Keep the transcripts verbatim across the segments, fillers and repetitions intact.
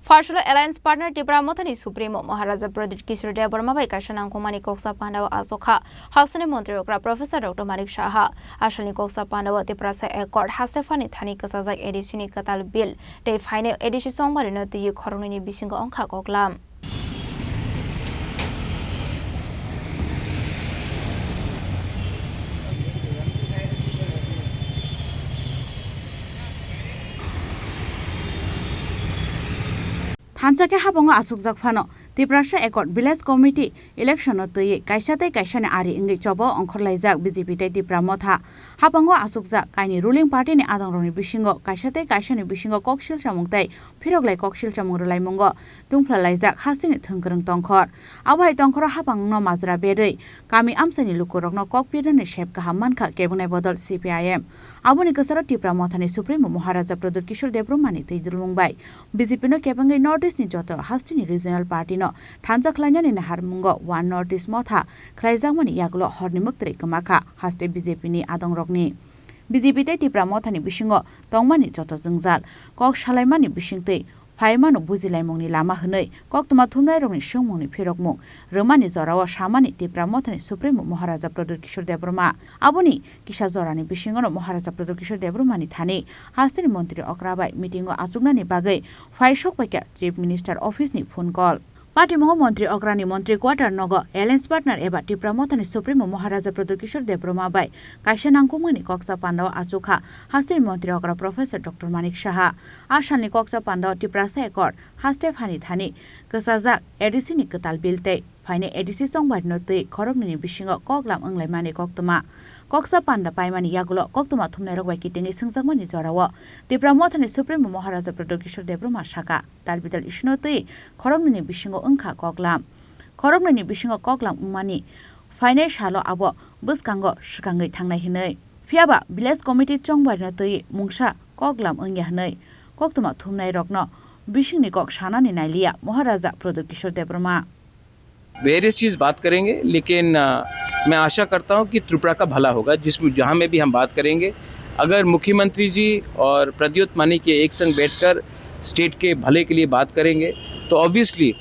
Phaisalo Alliance Partner Tipra Mothani Supremo Maharaja Pradyut Kishore Debbarma bai kaisa nangkukmani koksa pandao achukha hasteni Montri okra Professor Doctor Manik Saha. Asalni koksa pandao Tiprasa Accord haste phani thani kwchajak A D C ni kwtal bill tei phainai A D C chongbarino twiwi khoroknwini bisingo wngkha koklam. Thansa khe habango achukjak phano, Tiprasa Accord Village Committee election-o twiwi kaisa tei kaisani ari wngwi chobo ongkhorlaijak B J P tei Tipra Motha. Habango achukjak kaini ruling party-ni adongrokni bisingo kaisa tei kaisani bisingo koksil samung tei phiroklai koksil samung rwlaimungo tungphlalaijak hasteni thwngkwrwng tongkhor. Abo hai tongkhoro habangno majra berwi kami amchaini lukurokno kok pirnani sep kaham mankha kebengnaibodol C P I M. Aboni kwcharo Tipra Mothani Supremo Maharaja Pradyut Kishore Debbarmani twi dulmung bai B J P no kebengwi North East ni joto hasteni regional party no thansa khlainani naharmungo One North East Motha khlaijakmani yagulo horni mwktwrwi kwmakha haste B J P ni adongrokni. B J P tei Tipra Mothani bisingo tongmani joto jwngjal kok salaimani bisingtwi phaimano bujilaimungni lama hwnwi koktwma thumnairokni swngmungni phirokmung rwmani jorao samani Tipra Mothani Supremo Maharaja Pradyut Kishore Debbarma. Aboni kisa jorani bisingono Maharaja Pradyut Kishore Debbarmani thani hasteni montri okra bai meeting-o achuknani bagwi phai sokpaikha Chief Minister Office-ni phone call. Patimungo montri okrani montri quarter nogo Alliance Partner eba Tipra Mothani Supremo Maharaja Pradyut Kishore Debbarma bai kaisa nangkukmani koksa pandao achukha hasteni montri okra Professor Doctor Manik Saha. A salni koksa pandao Tiprasa Accord haste phani thani kwchajak A D C ni kwtal bill tei phainai A D C chongbarino twi khoroknwini bisingo koklam wnglaimani koktwma. Koksa panda paimani yagulo koktwma thumnairok bai kitingwi swngjakmani jorao Tipra Mothani Supremo Maharaja Pradyut Kishore Debbarma saka, tal bidal issue-no twi khoroknwini bisingo wngkha koklam. Khoroknwini bisingo koklam wngmani phainai salo abo bwskango swkangwi thangnai hwnwi. Phiyaba village committee chongbarino twi mungsa koklam wngya hwnwi koktwma thumnairokno bisingni kok sanani nailiya Maharaja Pradyut Kishore Debbarma. Various चीज बात करेंगे, लेकिन अ, मैं आशा करता हूं कि त्रिपुरा का भला होगा, जिसमें, जहां में भी हम बात करेंगे, अगर मुख्यमंत्री जी और प्रद्युत मानिक ये एक संग बैठकर स्टेट के भले के लिए बात करेंगे, तो ऑब्वियसली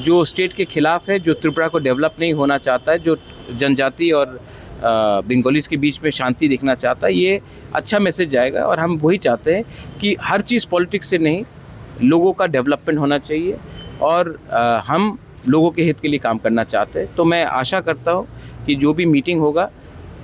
जो स्टेट के खिलाफ है, जो त्रिपुरा को डेवलप नहीं होना चाहता है, जो जनजाति और, अ, बंगालीज के बीच में शांति देखना चाहता है, ये अच्छा मैसेज जाएगा। और हम वही चाहते हैं कि हर चीज़ पॉलिटिक्स से नहीं, लोगों का डेवलपमेंट होना चाहिए और, अ, हम लोगों के हित के लिए काम करना चाहते हैं। तो मैं आशा करता हूँ कि जो भी मीटिंग होगा,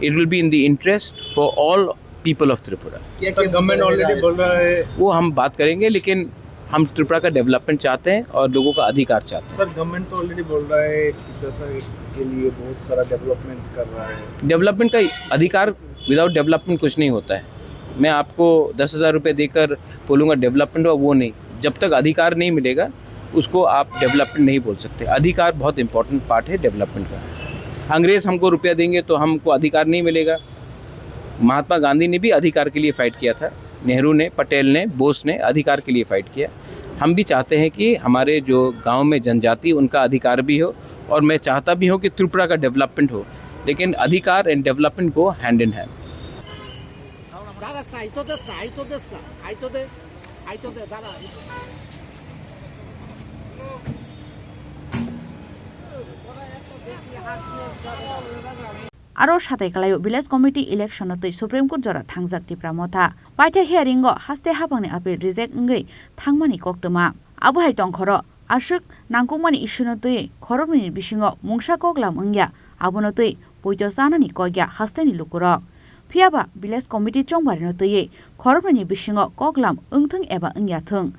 it will be in the interest for all people of Tripura। क्या सर, क्या गवर्नमेंट मुद्दा रहेगा ऑलरेडी बोल रहा है। वो हम बात करेंगे, लेकिन हम त्रिपुरा का डेवलपमेंट चाहते हैं और लोगों का अधिकार चाहते हैं। सर, गवर्नमेंट तो ऑलरेडी बोल रहा है कि पैसा के लिए बहुत सारा डेवलपमेंट कर रहा है। डेवलपमेंट का अधिकार, विदाउट डेवलपमेंट कुछ नहीं होता है। मैं आपको दस हज़ार रुपये देकर बोलूँगा डेवलपमेंट हुआ, वो नहीं। जब तक अधिकार नहीं मिलेगा, उसको आप डेवलपमेंट नहीं बोल सकते। अधिकार बहुत इंपॉर्टेंट पार्ट है डेवलपमेंट का। अंग्रेज हमको रुपया देंगे तो हमको अधिकार नहीं मिलेगा। महात्मा गांधी ने भी अधिकार के लिए फाइट किया था, नेहरू ने, पटेल ने, बोस ने अधिकार के लिए फाइट किया। हम भी चाहते हैं कि हमारे जो गांव में जनजाति, उनका अधिकार भी हो, और मैं चाहता भी हूँ कि त्रिपुरा का डेवलपमेंट हो, लेकिन अधिकार and development go hand in hand. দাদা, সাইতো দে, সাইতো দে, সাইতো দে, সাইতো দে, দাদা। Aro satai kwlaio village committee election-o twi Supreme Court jora thangjak Tipra Motha. Paitha hearing-o haste haphangni appeal reject wngwi thangmani koktwma. Abo hai tongkhoro aswk nangkukmani issue-no twi khoroknwini bisingo mungsa koklam wngya, abono twi poito chanani kokya hasteni lukurok. Phiyaba village committee chongbarino twiwi khoroknwini bisingo koklam wngthwng eba wngya thwng,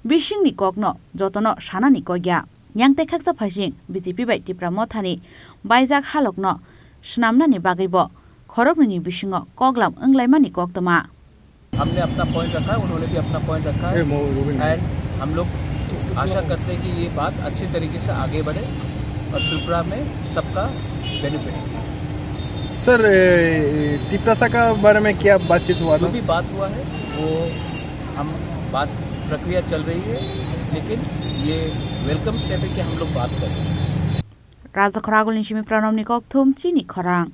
bisingni kokno jotono sanani kokya. Yang tei khaksa phaising B J P bai Tipra Mothani baijak halokno swnamnani bagwibo khoroknwini bisingo koklam wnglaimani koktwma. हमने अपना पॉइंट रखा है, उन्होंने भी अपना पॉइंट रखा है। ए, मो-, रोबिन। एंड हम लोग आशा करते हैं कि ये बात अच्छे तरीके से आगे बढ़े और त्रिपुरा में सबका बेनिफिट। सर, ए, तिपरासा का बारे में क्या बातचीत हुआ था? जो भी बात हुआ है, वो हम बात प्रक्रिया चल रही है, लेकिन ये वेलकम स्टेप है कि हम लोग बात कर रहे हैं। Raja Khoragulni simi Pranamni kokthum chini khorang.